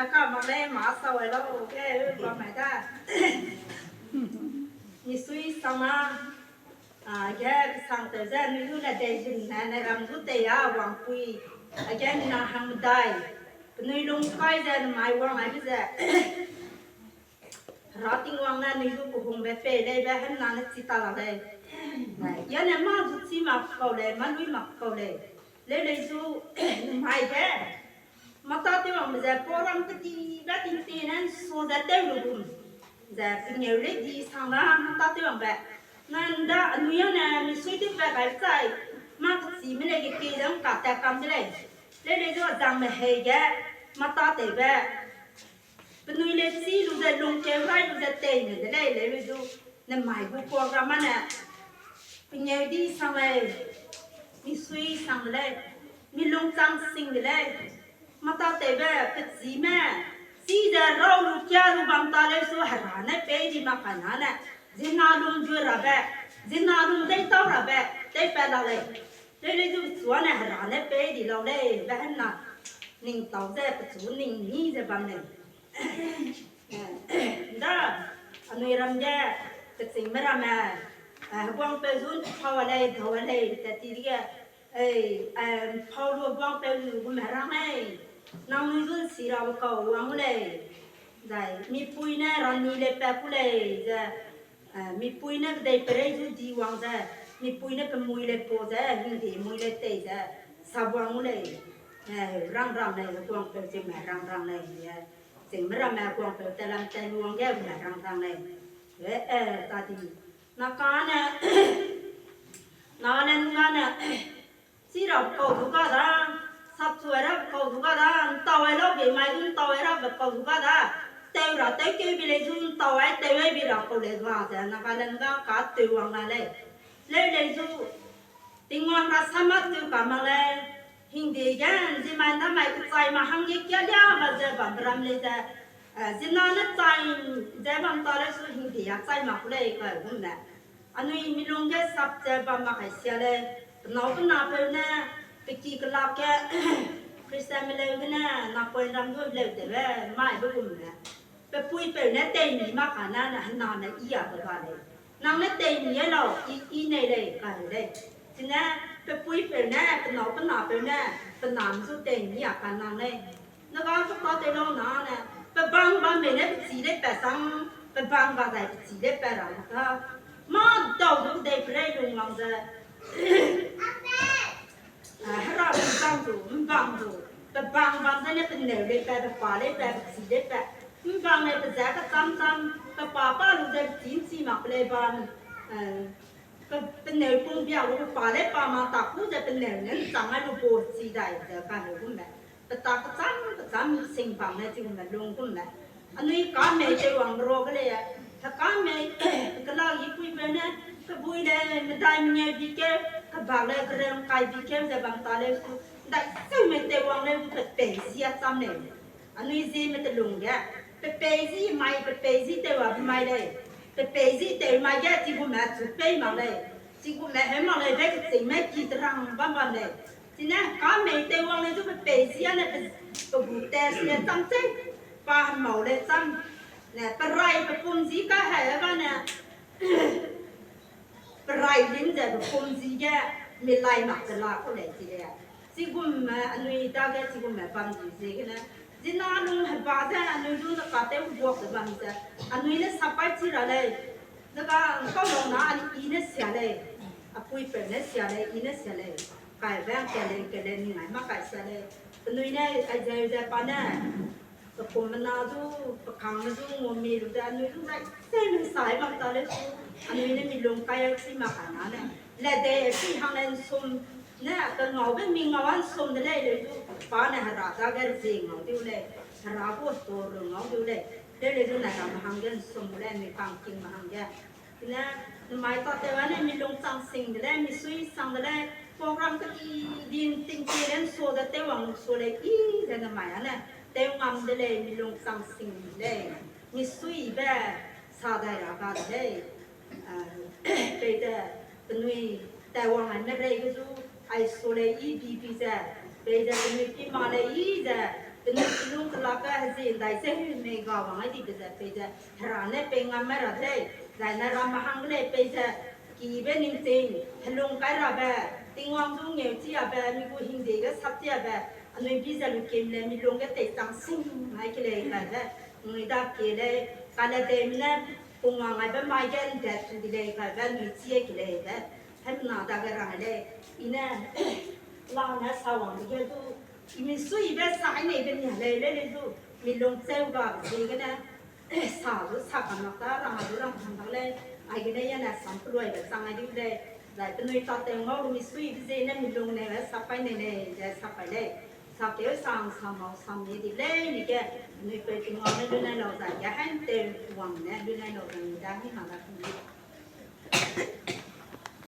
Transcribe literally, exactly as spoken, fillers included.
Ka mak lei ma sau ai lau ge, ba mai da. Misui sama, a, ge kesang tew ze, nui lu ne dei zun ne, ne ram zu tei a, wangpui, a ge na hang medai. Penui lung kai ze, nemai wang ai be ze. Hera Tingwang ne nui zu kehungbe pei lei be hemna ne chi ta la lei. Ia ne mâ zu chi mak kau lei, mâ lui mak kau lei. Leu lei zu, nemai ge. Mâ tâ tew wangbe ze, program kedibe tingtie ne nsu ze tew lu gum. Ze pengeu lei di sang da, mâ tâ tew wangbe. Nanda anui a ne misui tewbe gai chai, mâ kechime lei ge kei ze ngka tat kam de lei. Leu lei zu azangme hei ge, mâ tâ tewbe. Penui le chî lu ze lungkeu rai lu ze teime de lei, leu lei zu, nemai gu program a ne. Pengeu di sang lei, misui sang de lei, mi lungchang sing de lei, mâ tâ tewbe kechime, chi ze rau lu kia lu bam ta leu su Hera ne pei di mak kai na ne, zina lung ju rabe, zina lung deitau rabe, tewpat la lei. Leu lei zu pechu a ne Hera ne pei di lau lei, be hemna, ning tau ze pechu ning ni ze bam lei. Da, anui ram ge, kechîngme ramme, eh, heguangpeu zu nchipau a lei, dau a lei, tat ti dege, ei, eh, nchipau lu heguangpeu zu gume rang lei, nangnui zu nsi rabe kau wang gu lei, zai mipui ne rani lei pat ku lei, ze, eh, mipui ne kedeiperei zu di wang ze, mipui ne pe mui lei pau ze, hingde mui lei tei ze, sa wang gu lei, eh, rang rang lei, heguangpeu zume rang rang lei, eh, chîngme ramme heguangpeu tat lam tat lu wang ge gume rang rang lei, eh, eh, ta di, na kane, na le ngane, chi rabe kau zu ga da, sapchu ai rabe kau zu ga da, ntau ai lau ge mai zu ntau ai rabe kau zu ga da, tew ra tewkeu bi lei zu ntau ai tew ai bi ra kau lei ga ze, Nagaland ga ka tew wang la lei. Leu lei zu, Tingwang ra sama tew ka mak lei, hingde ge, nzimai namai kechai ma hangge kia lia ba ze bambe ram lei ze, eh, zina ne chai ze bam ta lei su hingde a chai mak ku lei ka gum le. Anui milung ge sap ze bam mak kai sia lei, penâu penapeu ne, pe ki kelak ge, Christianme leu gene, napoiram du leu tewbe, mai be gum le. Pe puipeu ne teimi mak ka na, na hena ne i a be ga lei. Nang ne teimi e lau, i, i nei lei, ka lei. Chine, pe puipeu ne, penâu penapeu ne, pe nam zu teimi a ka nang lei. Nega pe ka tew lau na ne, pe bang bam mei ne pe chî lei pat sang, pe bang ba zai pe chî lei pat ra ta. Mâ dau du dei perei lung wang ze. Ah, hera mbang zu, mbang zu, pe bang bam zene pe neu lei pat, pe pa lei pat, pe chî lei pat. Mbang lei pe ze kecham cham, pe pa pa lu ze pe chî nchi mak pe lei bam, eh, pe, pe neu pung bia lu pe pa lei pa ma ta ku ze pe neu ne nchang ai lu bo chi dai ze ka leu gum le. Pe ta kecham kecham sing bam lei chi gum le lung gum le. Anui kamei tew wang ro ge lei, he kamei, kela i puipeu ne, kebui lei, medai mengeu bi keu, kebak lei, kereu kai bi keu ze bam ta leu su, ndai seume tew wang leu gu pe pei zi a cham lei. Anui zieme telung ge, pe pei zi mai, pe pei zi tew a bi mai lei. Pe pei zi tew mai ge, chi gume chu pei mak lei. Chi gume heu mak lei, be kechîngme ki terang bam bam lei. Chine, kamei tew wang lei zu pe pei zi a ne pe, pe gu test le cham chei, pa hemau le cham, ne, pe rai pe pum zi ka he ba ne, pe rai lim ze pe pum zi ge, milai mak ze la ku lei chi lei. Chigumme, anui dage chigumme bam di ziegene, zina lung heba ze anui lung ze katew buak ze bam ze, anui ne sapai chi ra lei, zega kau lau na, i ne sia lei, a puipeu ne sia lei, i ne sia lei, kaibe kele kele ning ai mak kai sia lei, penui ne, ai zeu ze pa ne, pe kummena zu, pe kangme zu, ngumi lu ze, anui zu zai, seume sai bam ta leu su, anui ne milung kai a chi mak kai na ne, le dei a chi hang le nsum, ne, pe ngaube mi ngau a nsum de lei leu zu, pa ne hera dage rezie ngau diu lei, hera gu store lu ngau diu lei, leu leu zu ne ramme hangge nsum lei, mi kangkingme hangge. Ne, nemai tatew a ne milung chang sing de lei, misui sang de lei, program kedi din tingki le nsu ze tew wang su lei, i ze nemai a ne, tew ngam de lei, milung chang sing de lei, misuibe sa dai ra ga de lei. Ah, peize penui taiwang ai merei ge zu, ai su lei i bibi ze, peize penui pî ma lei i ze, Penui kilung kelak ge hezi ndai ze hemei ga wang ai dibe ze peize, Hera ne pei ngam mai ra de lei, zai ne ramme hang de lei peize, kibe ningching, helung kai rabe, Tingwang du ngeuchiabe, mi gu hingde ge sapchiabe, anui bi ze lukim le milung ge teichang sing ai ke lei kaibe, nui da kie lei, kale dei ne, pungwang aibe mai ge ndet tu de lei kaibe, nui chie ke lei be, hemna dage rang lei, i ne, la ne sa wang de ge du, i misuibe sa ai nei be nia lei lei lei du, milung cheu gabe ziegene, sa du sa kam lak ta, rang du rang kam lak lei, aigene yane sam peluaibe chang ai di lei, zai penui tatew ngau lu misuibe ziegene milung neu sap kai nei lei ze sap kai lei. Sakeu sang, sa mau, sam mi di lei ni ge, penui peu Tingwang ne lunai lau zai ge, henteu wang ne lunai lau zai ni da, ni ma da kuni.